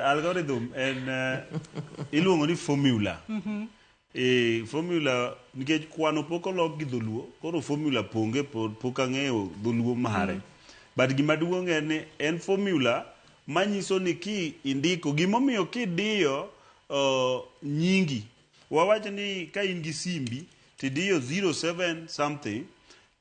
Algorithm en iluongo ni formula. E formula nikech kwano pok olok gi dholuo, koro formula ponge pok ang'eyo dholuo mare. But gima duong' en ni en formula manyiso ni ki indiko gimomiyo kidiyo nyingi wawach ni ka in gi simbi tidiyo 07 something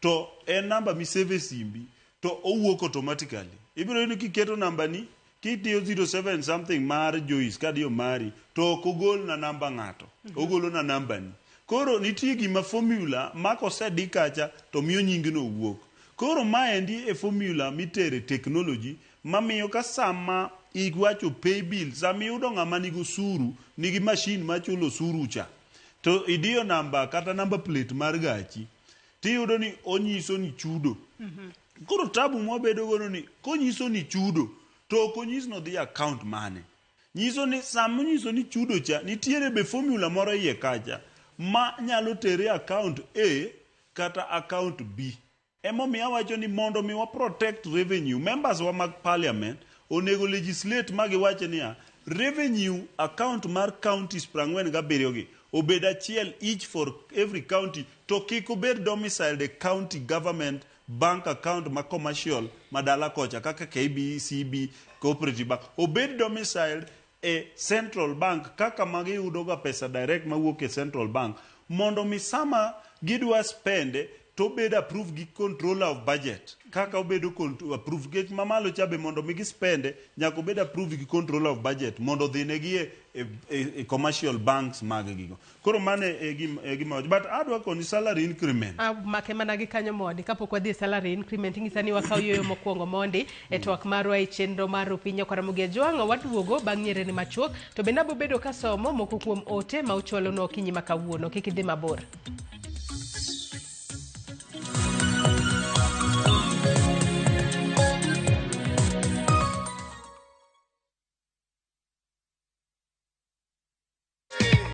to en namba misave e simbi to owuok automatically. Ibiro yudo kiketo namba ni Kitiyo 07 something mar Joyce kadiyo mari to ok ogolna namba ng'ato, ogolo na namba ni. Koro nitie gima formula ma kosedi kacha to miyo nyingno wuok. Koro maendi e formula mitere technology mamiyo ka sama iwacho pay bill, sama iyudo ng'ama nigi osuru, nigi machine machulo osuru cha, to idiyo namba kata number plate mar gachi, tiyudo ni onyiso ni chudo. Koro tabu mwabedo godo ni konyiso ni chudo to ok onyis ni odhi account mane. Nyiso ni sama onyiso ni chudo cha nitiere be formula moro iye kacha ma nyalo tere account A kata account B. Emomiyo awacho ni mondo mi wa protect revenue, members wa mag parliament onego legislate ma giwach niya, revenue account mar counties 47 gi obed achiel each for every county to kik obed domiciled e county government bank account ma commercial ma dala kocha kaka KB, CB, Cooperative Bank obed domiciled e Central Bank kaka ma giyudo ga pesa direct mawuok e Central Bank mondo mi sama gidwa spende to obed approved gi controller of budget kaka obedo approved nikech mamalo cha be mondo mi gispende nyaka obed approved gi controller of budget mondo odhinegi e commercial banks mag gigo. Koro mano e gima wacho. But adwa koni salary increment. Ah, make mana gi kanyo mondi kapok wadhi e salary increment ing'isa ni wakaw yueyo mokwongo mondi e twak marwa e chenro mar Rupiny Nyakwar Ramogi Ajwang' waduogo bang' nyereni machuok to bende abo bedo kasomo moko kuom ote ma uchwalonwa okinyi ma kawuono kik idhi mabor.